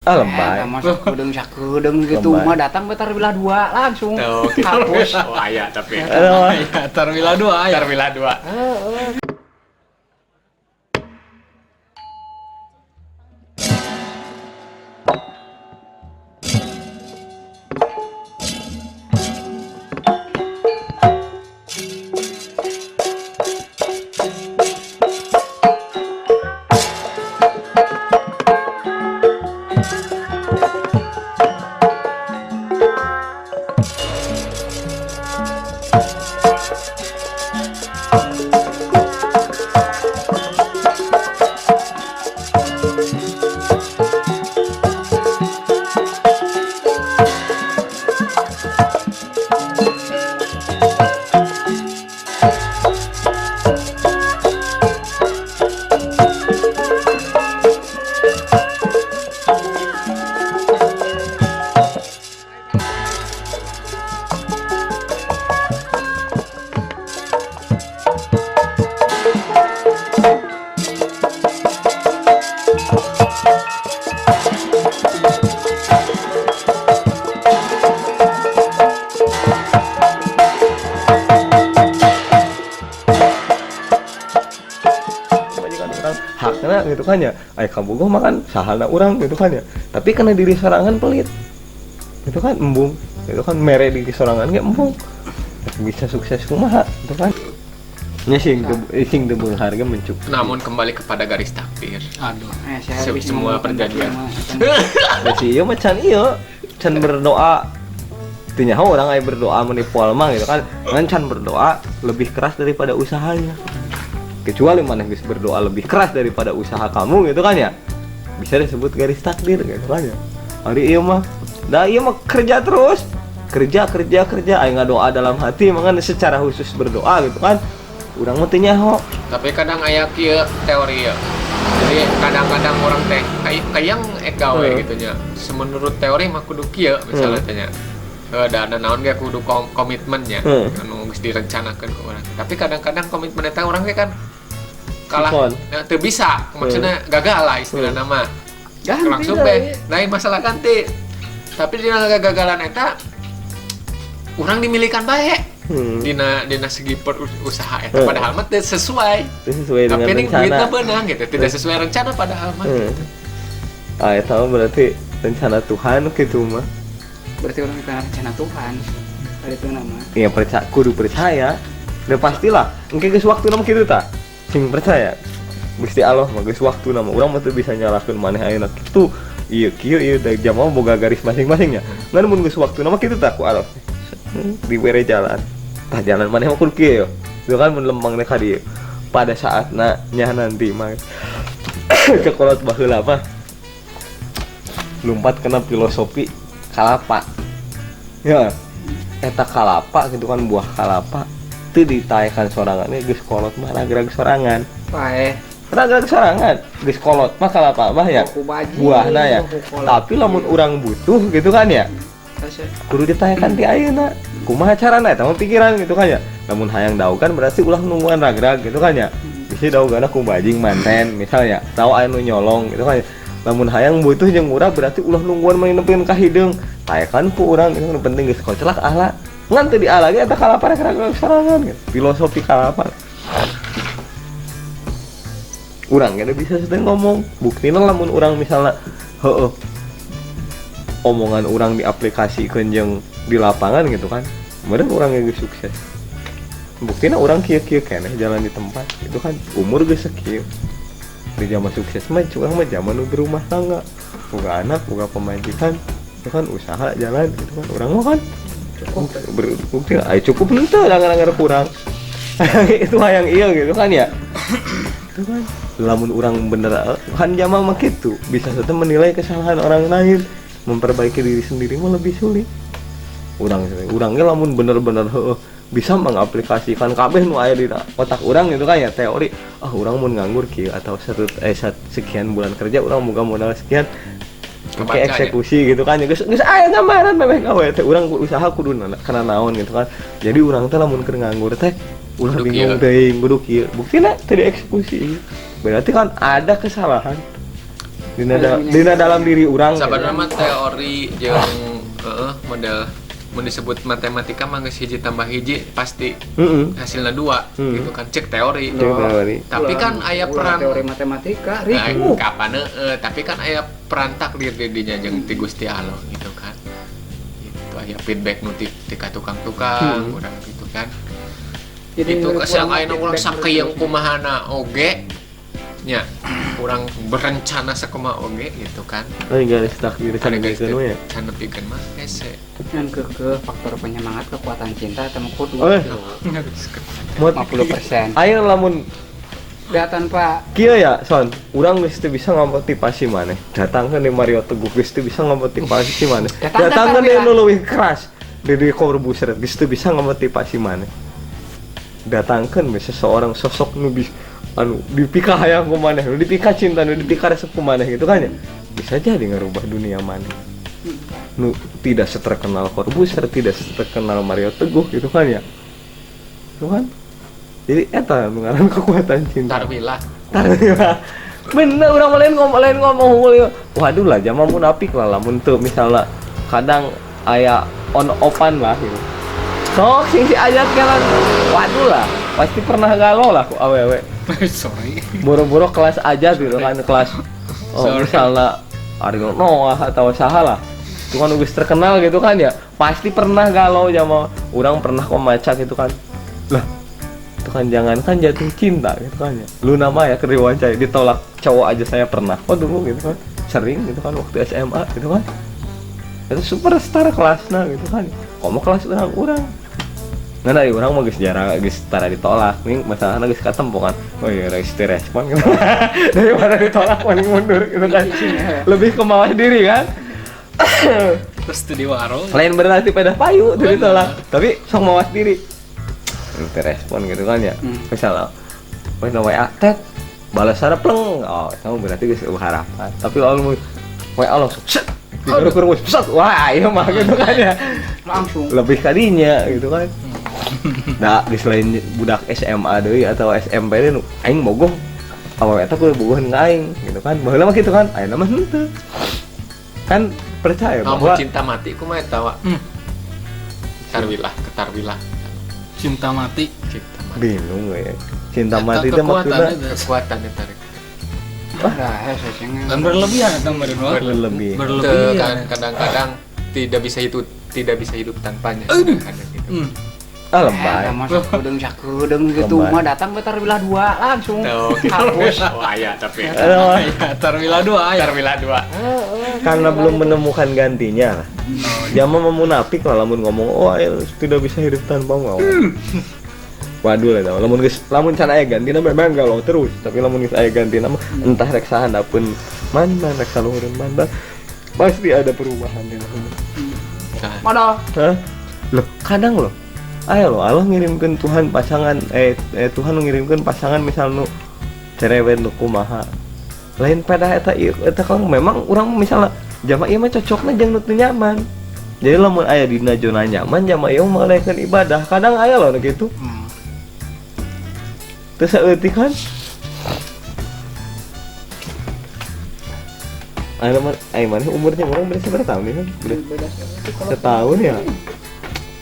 Ah, lebay. Eta mah sakedeung sakedeung gitu Lebay. mah datang we tarwilah dua langsung. Tuh, gitu. Hapus. Oh, aya tapi. Aduh. Ya, tarwilah dua ya. Tarwilah dua. Heeh. Majikan urang hakna gitu kan ya. Aya kabogoh mah kan sahana urang gitu kan ya. Tapi karena diri sorangan pelit. Itu kan embung. Itu kan mere diri sorangan ge embung. Bisa sukses kumaha gitu kan. Nya sing teu sing teu harga mencukupi. Namun kembali kepada garis takdir. Aduh. Eh, saya habis Semua ngomong perjanjian. Da si ieu mah can ieu, can berdoa. Teu nyaho urang aya berdoa menipu mah gitu kan. Ngan can berdoa lebih keras daripada usahanya. Kecuali maneh geus berdoa lebih keras daripada usaha kamu gitu kan ya. Bisa disebut garis takdir gitu kan ya. Ari ieu mah, da ieu mah kerja terus. Kerja kerja kerja aya ngadoa dalam hati mah kan secara khusus berdoa gitu kan. Urang mah teu nyaho. Tapi kadang aya kieu teori ya. Jadi kadang-kadang orang teh kayang ek gawe gitu nya. Menurut teori mah kudu kieu misalnya teh nya. Da naon ge kudu komitmennya anu geus direncanakeun ku urang. Tapi kadang-kadang komitmen eta urang ge kan kalah nah, teu bisa, maksudnya gagal lah istilahna mah. Ganti langsung deui. Be, lain masalah ganti. Tapi dina kegagalan eta urang dimilikan bae. Dina segi usaha eta padahal mah teu sesuai. Teu sesuai dengan tapi ini rencana. Duitna beunang gitu, tidak sesuai rencana padahal mah. Gitu. Ah, eta mah berarti rencana Tuhan gitu mah. Berarti urang itu rencana Tuhan. Tadi itu nama. Iya, kudu percaya. Udah pastilah, engke geus waktuna mah kitu tah. Sing percaya. Gusti Allah mah geus waktuna mah urang mah teu bisa nyalahkeun maneh ayeuna kitu. Ieu kieu ieu da jamaah boga garis masing-masingnya. Ngan mun geus waktuna mah kitu tah ku Allah. Dibere jalan. Tah jalan maneh mah kudu kieu yo. Itu kan mun lempang teh ka dieu. Pada saatna nya nanti mah kekolot baheula mah lumpat kena filosofi kalapa. Ya. Eta kalapa gitu kan buah kalapa teu ditaekan sorangan geus kolot mah ragrag sorangan. Paeh. Ragrag sorangan geus kolot mah kalapa mah ya. Buahna ya. Tapi lamun urang butuh gitu kan ya. Kudu ditaekan ti ayeuna. Kumaha carana eta mah pikiran gitu kan ya. Lamun hayang daogan berarti ulah nungguan ragrag gitu kan ya. Bisi daogana ku bajing manten misalnya, tahu anu nyolong gitu kan ya. Lamun hayang butuh jeung urang berarti ulah nungguan mah nepikeun ka hideung. Taekan ku urang itu nu penting geus kocelak ala. Ngan teu diala ge eta kalapa ragrag sorangan gitu. Filosofi kalapa. Urang ge bisa sedang ngomong. Buktina lamun urang misalnya heueuh omongan urang diaplikasikeun jeung di lapangan gitu kan. Meureun urang geus sukses. Buktina urang kieu-kieu keneh jalan di tempat gitu kan. Umur geus sakieu. Di zaman sukses mah urang mah zaman nu berumah tangga. Boga anak, boga pamajikan, itu kan usaha jalan gitu kan. Urang mah kan cukup bukti ayo cukup henteu langgar-langgar kurang. Itu hayang ieu gitu kan ya. Itu kan lamun urang bener kan jama mah kitu, bisa saja menilai kesalahan orang lain, memperbaiki diri sendiri mah lebih sulit. Urangnya lamun bener-bener bisa mengaplikasikan kabeh nu aya di otak urang gitu kan ya, teori ah urang mun nganggur kieu atau sekian bulan kerja urang boga modal sekian kayak eksekusi ya. Gitu kan geus geus aya gambaran memeh gawe teh urang usaha kudu kana naon gitu kan. Jadi urang teh lamun keur nganggur teh ulah bingung teuing kudu kieu. Buktina teu dieksekusi. Berarti kan ada kesalahan. Dina dalam diri urang. Sabarna mah teori jeung model mun disebut matematika mah geus hiji tambah hiji pasti hasilna 2 gitu kan cek teori. Tapi kan aya peran teori matematika ribu. Kapan tapi kan aya peran takdir di dinya jeung ti Gusti Allah gitu kan. Itu aya feedback nu ti ka tukang-tukang urang gitu kan. Jadi itu kesang ayeuna urang sakeyeng kumahana oge nya urang berencana sakumaha oge gitu kan. Lain garis takdir sanepikeun we ya. Sanepikeun mah hese. Ngan keukeuh faktor penyemangat kekuatan cinta eta mah kudu. 50%. Ayo lamun da tanpa kieu ya son, urang geus teu bisa ngamotivasi maneh. Datangkeun di Mario Teguh geus teu bisa ngamotivasi maneh. Datangkeun di nu leuwih keras, Deddy Corbuzier geus teu bisa ngamotivasi maneh. Datangkeun we seseorang sosok nu anu dipika hayang ku maneh, nu dipika cinta, nu dipika resep ku maneh gitu kan ya. Bisa jadi ngerubah dunia maneh. Nu tidak seterkenal Corbuzier, tidak seterkenal Mario Teguh gitu kan ya. Itu kan. Jadi eta mengarang kekuatan cinta. Tarwilah. Bener urang lain ngomong waduh lah jama munafik lah lamun teu misalnya kadang aya on opan lah gitu. Sok sing si ajat kan waduh lah pasti pernah galau lah ku awewe. Sorry. Boro-boro kelas aja gitu kan kelas oh, misalnya Ariel Noah atau saha lah. Itu kan geus terkenal gitu kan ya. Pasti pernah galau jama urang pernah kok maca gitu kan. Lah itu kan jangankan jatuh cinta gitu kan ya. Lu nama ya keur diwawancara ditolak cowok aja saya pernah. Oh dulu gitu kan. Sering gitu kan waktu SMA gitu kan. Itu superstar kelasna gitu kan. Komo kelas urang-urang. Nah dari urang mah geus jarang geus tara ditolak nih masalahna geus katempo kan. Oh iya geus teu respon gitu. Daripada ditolak mending mundur gitu kan. Lebih ke mawas diri kan. Terus teu diwaro. Lain berarti pada payu teu ditolak, tapi sok mawas diri. Teu respon gitu kan ya. Misalnya weh WA tet balasanna pleng. Oh, kamu berarti geus harapan. Tapi kalau WA langsung set dikurung set. Wah, ieu mah gitu kan ya. Langsung. Lebih kadinya gitu kan. Nah, di selain budak SMA deui atau SMP deui nu aing bogoh. Awewe eta kudu bogoheun ka aing gitu kan. Baheula mah kitu kan, ayeuna mah henteu. Kan percaya bahwa cinta mati kumaha eta wa? Tarwilah, ketarwilah. Cinta mati. Cinta mati. Bingung we. Cinta mati teh maksudna kekuatan eta. Nah, hese kan berlebihan eta mah berlebih. Berlebihan. Kadang-kadang tidak bisa hidup tanpanya. Kadang gitu. Ah lebay. Masuk kudeung sakedeung gitu mah datang ke Tarwilah 2 langsung. Hapus. Oh aya tapi. Aya Tarwilah 2 aya. Tarwilah 2. Karena belum menemukan gantinya lah. Jama munafik lah lamun ngomong oh ayo tidak bisa hidup tanpa mau. Waduh lah lamun geus lamun can aya gantina memang galau terus, tapi lamun geus aya gantina mah entah rek sahandapeun mantan rek saluhureun mantan pasti ada perubahan di dalam. Modal. Hah? Loh, kadang loh. Ayo loh, Allah ngirimkeun Tuhan pasangan Tuhan ngirimkeun pasangan misal nu cerewet nu kumaha. Lain pada eta ieu eta kalau memang urang misalnya jama ieu mah cocokna jeung nu teu nyaman. Jadi lamun aya dina zona nyaman jama ieu mah ibadah. Kadang aya loh nu kitu. Teu saeutik kan? Ayo mah ai maneh umurnya urang beda sabaraha tahun nih kan? Beda setahun ya.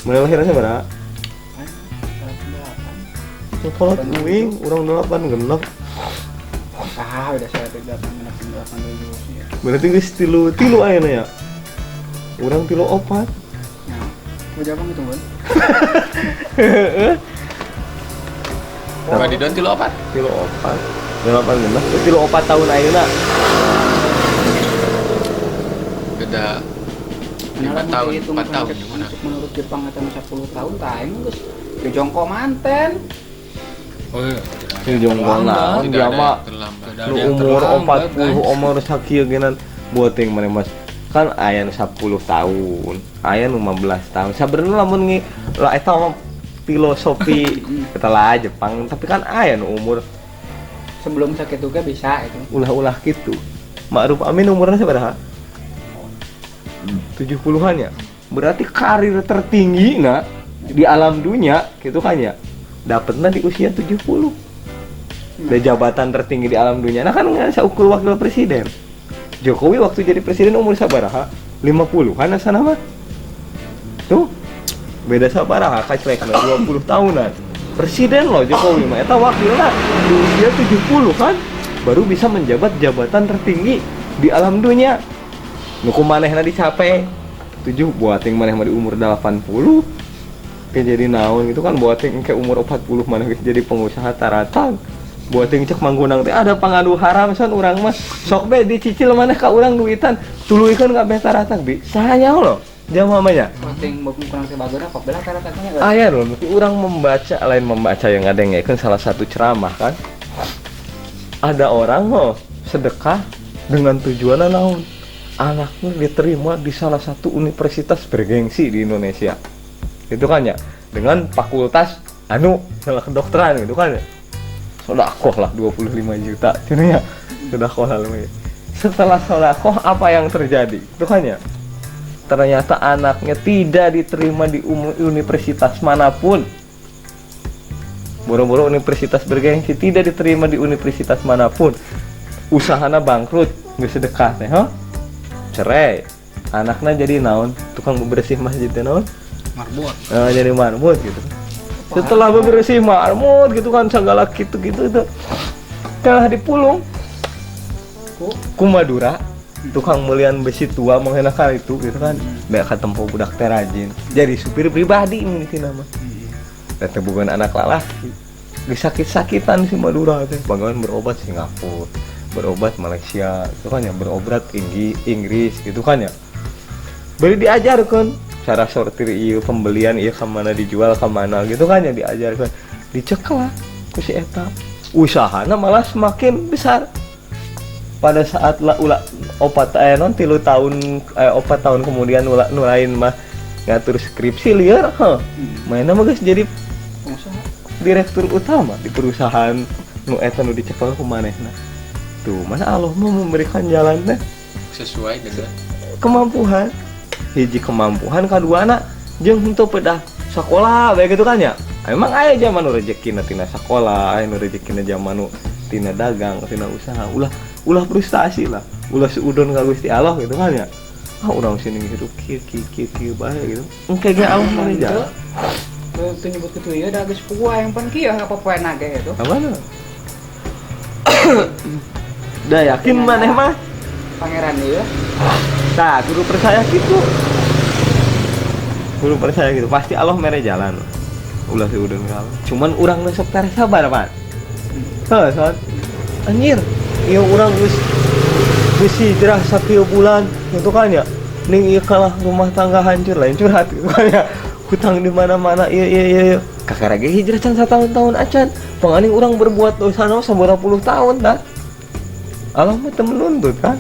Mana lahirnya sabaraha? 88. Kolot uing urang 8 genep. Ah, udah saya 8 8 7 ya. Berarti geus 3 ayeuna ya. Urang 3 4. Ya. Mau jawab itu, Bun? Heeh. Badi don 3 4. 3 4. 8 genep 3 4 tahun ayeuna. Beda 5 tahun, 4 tahun. Menurut Jepang eta 10 tahun tah aing geus jongkok manten. Oh iya. Jongkok naon dia mah nu umur 40 umur sakieu geunan buat yang maneh Mas. Kan aya nu 10 tahun, aya nu 15 tahun. Sabenerna lamun ngi lah eta mah filosofi eta lah Jepang, tapi kan aya nu umur sebelum sakitu ge bisa itu. Ulah-ulah kitu. Ma'ruf Amin umurna sabaraha? 70-an ya. Berarti karir tertinggi nah di alam dunia gitu kan ya. Dapatnya di usia 70. Dan jabatan tertinggi di alam dunia. Nah kan nggak saukur wakil presiden. Jokowi waktu jadi presiden umur sabaraha? 50-an asana mah. Tuh. Beda sabaraha kaclekna 20 tahunan. Presiden loh Jokowi mah eta wakilna di usia 70 kan baru bisa menjabat jabatan tertinggi di alam dunia. Nu ku manehna dicapai 7 buat yang maneh mah di umur 80 ke jadi naon gitu kan, buat yang ke umur 40 maneh geus jadi pengusaha taratag. Buat yang cek manggunang teh ada pangadu haram son urang mah sok be dicicil maneh ka urang duitan tuluykeun kabeh taratag bi saya loh jamaah mah nya. Penting bok kurang teh bageuna kok belah taratagnya. Aya loh, urang membaca lain membaca yang ada yang ngekeun salah satu ceramah kan. Ada orang loh sedekah dengan tujuan naon? Anaknya diterima di salah satu universitas bergengsi di Indonesia. Itu kan ya, dengan fakultas anu salah kedokteran gitu kan ya. Sodakoh lah 25 juta cenah ya. Sodakoh lah lumayan. Setelah sodakoh apa yang terjadi? Itu kan ya. Ternyata anaknya tidak diterima di universitas manapun. Boro-boro universitas bergengsi tidak diterima di universitas manapun. Usahana bangkrut, geus sedekah teh, huh? Cerai. Anaknya jadi naon? Tukang bebersih masjid teh naon? Marbot. Jadi marbot gitu. Setelah bebersih marbot gitu kan segala gitu-gitu itu. Kalah dipulung. Ku Madura, tukang melian besi tua mengenakan itu gitu kan. Dak katempo budak teh rajin. Jadi supir pribadi ini nama. Teh bukan anak lalaki. Geus sakit-sakitan si Madura teh. Bagaimana berobat Singapura, berobat Malaysia, itu kan ya, berobat Inggris gitu kan ya. Bari diajarkan cara sortir ieu pembelian ieu ka mana dijual ka mana gitu kan ya, diajarkan. Dicekel lah ku si eta. Usahana malah semakin besar. Pada saat lah ulah opat non 3 tahun 4 tahun kemudian ulah nu lain mah ngatur skripsi liar heuh. Mainna mah geus jadi pengusaha, direktur utama di perusahaan nu eta nu dicekel ku manehna. Tuh, mana Allah mau memberikan jalan teh sesuai dengan kemampuan. Hiji kemampuan, kaduana jeung henteu pedah sakola bae gitu kan ya. Emang aya zaman nu rezekina tina sakola, aya nu rezekina zaman nu tina dagang, tina usaha. Ulah frustasi lah, ulah suudon ka Gusti Allah gitu kan ya. Ah urang sini hidup kieu kieu kieu kieu bae gitu. Engke ge Allah mah jalan. Teu nyebut kitu ieu da geus puguh aing pan kieu apa-poena ge gitu. Apa? Dah yakin maneh mah pangeran ieu. Tah, kudu percaya gitu. Kudu percaya gitu, pasti Allah mere jalan. Ulah suudon ka Allah. Cuman urang nu sok tara sabar, Pak. Heuh, son. Anjir, ieu urang geus hijrah sakieu bulan gitu kan ya. Ning ieu kalah rumah tangga hancur, lain curhat gitu kan ya. Hutang di mana-mana ieu ieu ieu. Kakara ge hijrah can satahun-tahun acan. Panganing urang berbuat dosa na sabaraha puluh tahun dah. Allah mah teu menuntut kan.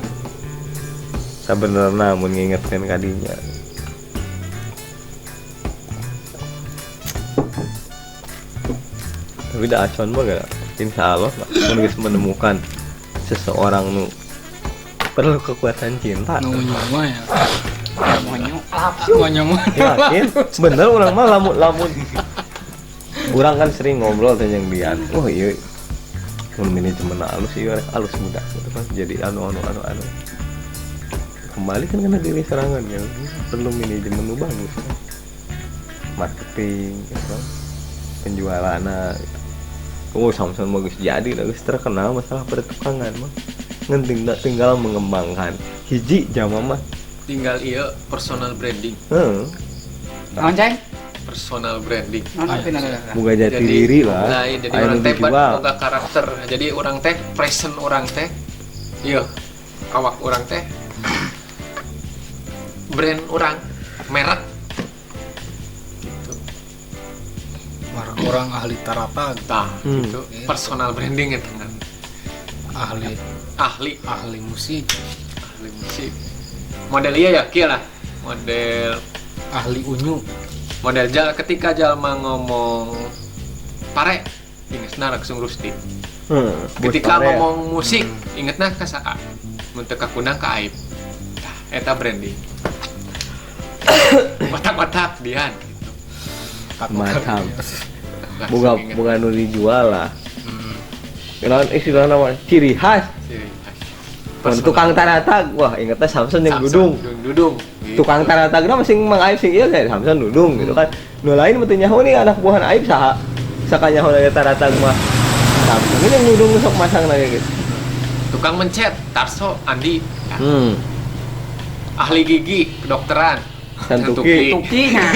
Sabenerna mun ngingetkeun ka dinya. Tapi da acan mah gak, insya Allah mun geus menemukan seseorang nu perlu kekuatan cinta. Nu mah ya. Monyok. Monyok. Yakin? Bener urang mah lamun urang kan sering ngobrol teh jeung Dian. Oh iya. Mun manajemen alus ieu rek alus muda gitu kan. Jadi anu. Kembali kan karena diri serangan kan. Perlu manajemen nu bagus kan. Marketing gitu kan. Penjualanna gitu. Oh, Samson bagus jadi geus terkenal masalah pertukangan mah. Ngan tinggal mengembangkan. Hiji jama mah tinggal ieu personal branding. Heeh. Naon ceng? Personal branding. Boga jati diri lah. Lain jadi orang teh boga karakter. Jadi orang teh present orang teh ieu awak orang teh brand orang merek gitu. Merek orang ahli taratag tah gitu. Personal branding eta kan. Ahli musik. Ahli musik. Model iya ya kieu lah. Model ahli unyu. Model ketika jalma ngomong pare ingetna langsung Rusti. Ketika pare, ngomong musik ingetna ka saa. Mun teu ka Kunang ka Aib. Tah eta branding. Otak-otak Dian gitu. Macam. Bukan nu dijual lah. Kenalan istilahna mah ciri khas. Ciri khas. Tukang taratag, wah ingetnya Samson yang Dudung. Dudung. Gitu. Tukang taratagna masing Mang Aib sing ieu kayak Samson Dudung gitu kan. Nu lain mah teu nyaho nih anak buahan Aib saha. Sakanyaho aya taratag mah Samson ini yang Dudung sok masang lagi gitu. Tukang mencet, Tarso, Andi. Ahli gigi, kedokteran. Santuki. Tuki nya.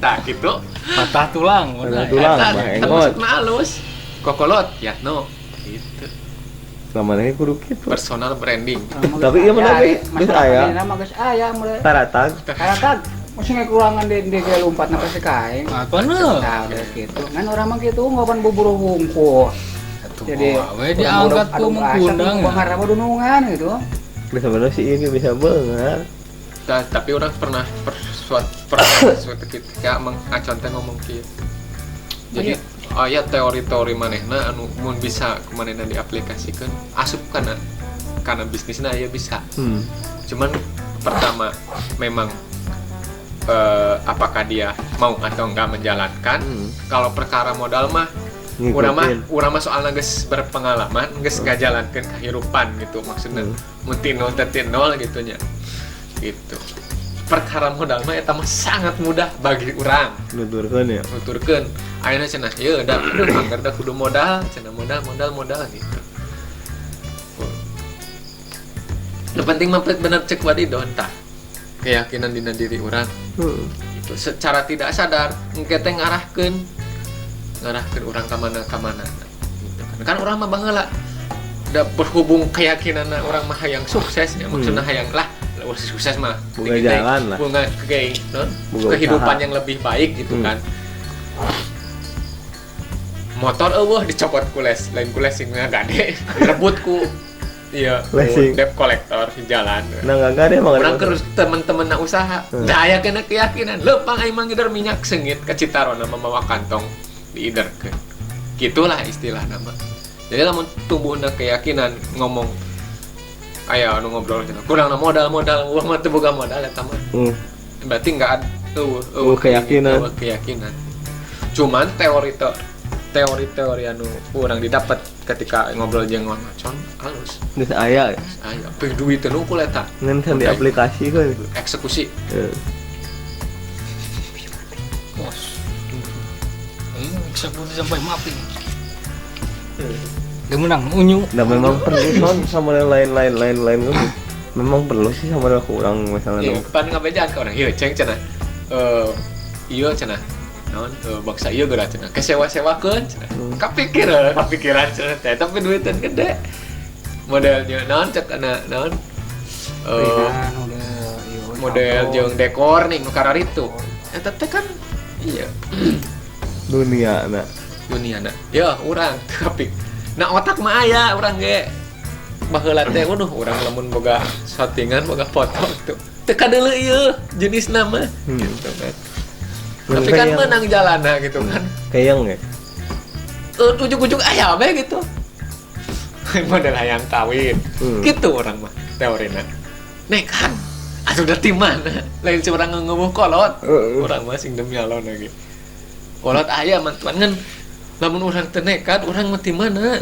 Tah gitu. Patah tulang. Patah tulang, Eta Bah Enggot. termasuk halus. Kokolot, Yatno. Gitu. Selama ini kudu kitu. Personal branding. Tapi iya mana we? Geus aya. Mah geus aya mulai. Taratag. Taratag masih ngekurangan di ge lompat na pasti kain. Apa nu? Nah, udah gitu. Ngan urang mah kitu ngopan buburu hungkul. Jadi we diangkat ku mengkundang. Banggar apa dunungan gitu. Bisa bener sih ini bisa banget. Tapi orang pernah suatu ketika mengacon teh ngomong kieu. Jadi aya teori-teori manehna anu mun bisa ku manehna diaplikasikeun asup kana bisnisna aya bisa. Cuman pertama memang apakah dia mau atau enggak menjalankan. Kalau perkara modal mah urang mah soalna geus berpengalaman, geus ngajalankeun kehidupan gitu maksudna. Mun ti nol teh ti nol gitu nya. Gitu. Perkara modal mah eta mah sangat mudah bagi urang. Nuturkeun ya. Nuturkeun. Ayeuna cenah ieu da aduh anggar da kudu modal, cenah modal gitu. Nu penting mah bener cek wadi don tah. Keyakinan dina diri urang. Gitu. Secara tidak sadar engke teh ngarahkeun urang ka mana-kamana gitu kan. Kan urang mah baheula da berhubung keyakinanna urang mah hayang sukses ya, maksudna hayang lah sukses mah bunga jalan lah, bunga kehidupan yang lebih baik gitu kan. Motor eueuh dicopot ku les, lain ku les sing gade direbut ku iya debt collector di jalan. Nah enggak gade mah urang terus teman-teman na usaha da aya kena keyakinan leumpang aing mah ngider minyak seungit ka Citarona mamawa kantong diiderkeun. Gitulah istilah nama. Jadi lamun tumbuhna keyakinan ngomong aya anu ngobrol cenah kurang modal uang mah teu boga modal eta mah. Berarti enggak ada keyakinan. Keyakinan. Cuman teori-teori anu kurang didapat ketika ngobrol jeung ngacon halus. Geus aya. Aya peh duit teh nungkul eta. Ngan kan di aplikasi kan eksekusi. Bos. Eksekusi sampai mati. Dia menang unyu. Nah memang perlu son sama lain kan. Memang perlu sih sama kurang misalnya. Iya, pan ngabejaan ka urang. Ieu ceng cenah. Ieu cenah. Naon bangsa ieu geura cenah. Kesewa-sewakeun cenah. Kapikiran cenah teh tapi duiteun gede. Modelnya naon cek ana naon? Model jeung dekor nih nu kararitu. Eta teh kan iya. Dunia na. Ya urang tapi nah otak mah aya urang ge baheula teh waduh urang lamun boga shootingan boga foto gitu teu kadeuleu ieu jenisna mah gitu kan. Tapi kan menang jalanna gitu kan. Kayang ge ujug-ujug aya we gitu. Model hayang kawin. Gitu urang mah teorina. Nekan atuh da ti mana lain urang ngeueuh kolot. Urang mah sing demi alon lagi. Kolot aya mantuan ngan lamun urang teu nekat urang mah ti mana?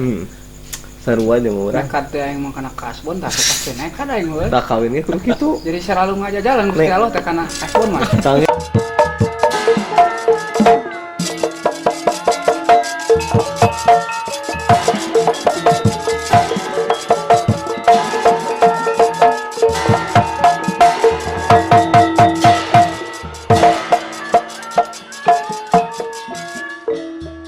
Sarua jeung urang. Nekat teh aing mah kana kasbon tah pasti nekat aing we. Tah kawin ge kudu kitu. Jadi selalu ngajajalan Gusti Allah teh kana kasbon mah.